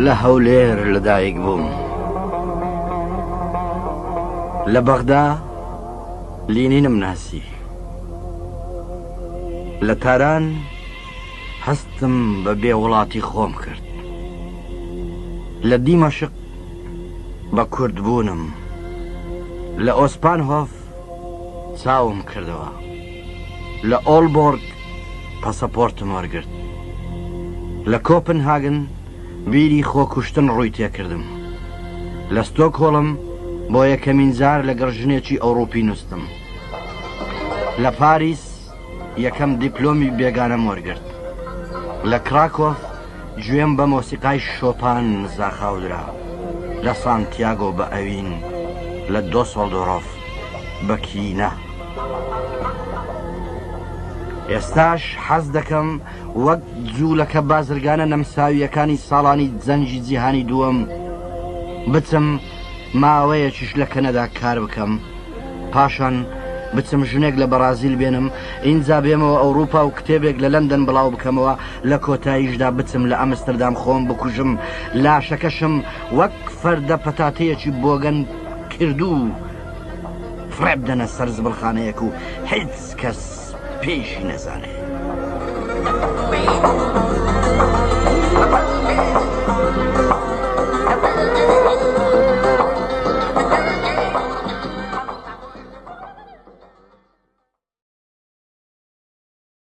لە هەولێر لەدایک بووم. لە بەغدا لینینم ناسی. لە تاران هەستم بە بێ وڵاتی خۆم کرد. لە دیمەشق بە کورد بوونم. لە ئۆسپانهۆف چاوم کردەوە. لە ئۆڵبۆرگ پەسەپۆرتم وەرگرت. لە کۆپنهاگن بیری خۆکوشتن ڕووی تێکردم. لە ستۆکهۆڵم بۆ یەکەمین جار لەگەڵ ژنێکی ئەوڕوپی نووستم. لە پاریس یەکەم دیپلۆمی بێگانەم وەرگرت. لە کراکۆف گوێم بە مۆسیقای شۆپان زاخاو درا. لە سانتیاگۆ بە ئەوین، لە دۆسۆڵدۆرۆف بە کینە. ئێستاش حەز دەکەم وەک جوولەکە بازرگانە نەمساوییەکانی ساڵانی جەنگی جیهانی دووەم بچم ماوەیەکیش لە کەنەدا کار بکەم، پاشان بچم ژنێک لە بەڕازیل بێنم، ئینجا بێمەوە ئەوڕوپا و کتێبێک لە لەندەن بڵاو بکەمەوە، لە کۆتاییشدا بچم لە ئەمستردام خۆم بکوژم، لاشەکەشم وەک فەردە پەتاتەیەکی بۆگەن کردوو فڕێبدەنە سەر زبڵخانەیەک و هیچ کەس پێیشی نەزانێ.